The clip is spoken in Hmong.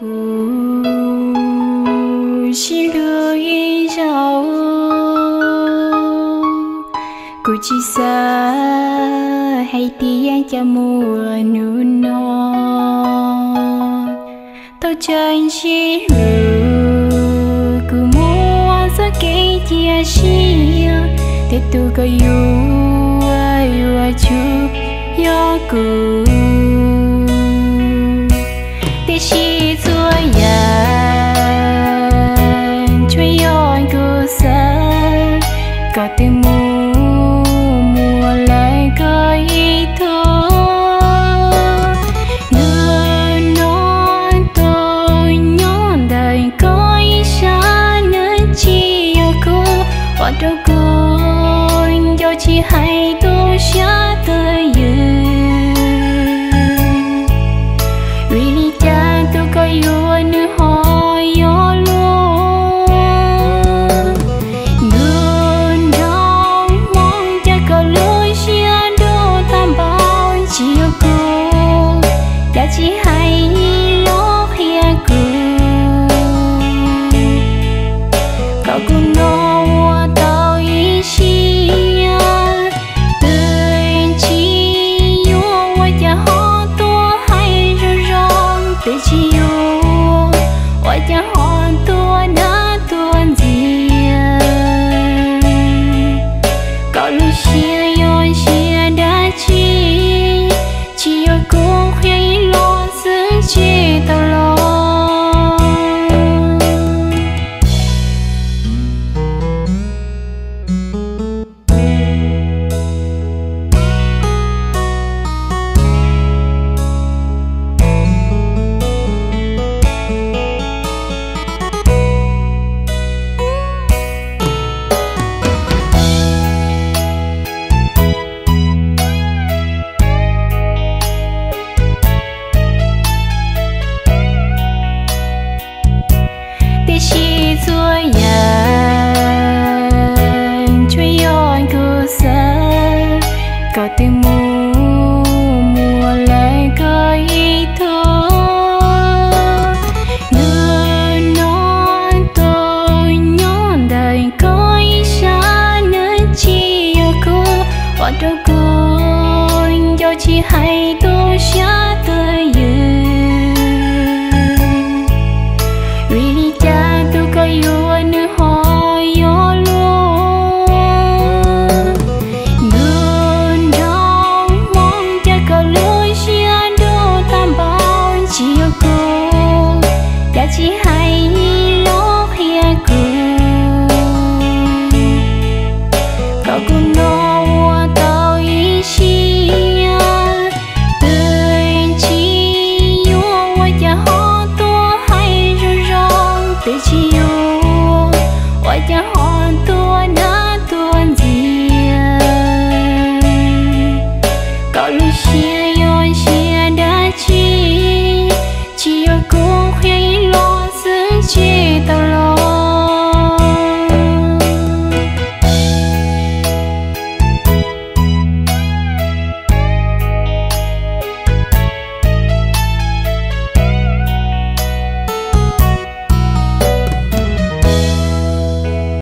Kuv sib hlub ib zaug, kuv tsis xav hais tias cas muaj hnub no. Tau tseem sib hlub, kuv muab txoj kev cia siab, tias tus koj yuav, yuav tsuas yog kuv. Tiam sis txhua yam tsuas yog kuv xav, koj twb mus muaj lawm koj ib tug. Hnub no tuaj nyob ntawm koj ib sab, nws tsis yog kuv, ua rau kuv nco tsis hais tu siab twj ywm. Vim li cas tus koj yuav nws ho yog luag? Ntuj nrog hmoob, cas koj lub siab dub tag npaum, tsis yog kuv, cas tsis hais ib los qhia kuv. Kom kuv no ua tau ib siab, twb tsis yuav ua cas ho tuaj hais zoo zoo, twb tsis yuav ua cas ho tuaj dag tuaj ntxias. Koj lub siab yog siab dab tsi? Tsis yog kuv qhia ib los xwb tsis tau los? Tiam sis txhua yam tsuas yog kuv xav, koj twb mus muaj lawm koj ib tug. Hnub no tuaj nyob ntawm koj ib sab, nws tsis yog kuv, ua rau kuv nco tsis hais tu siab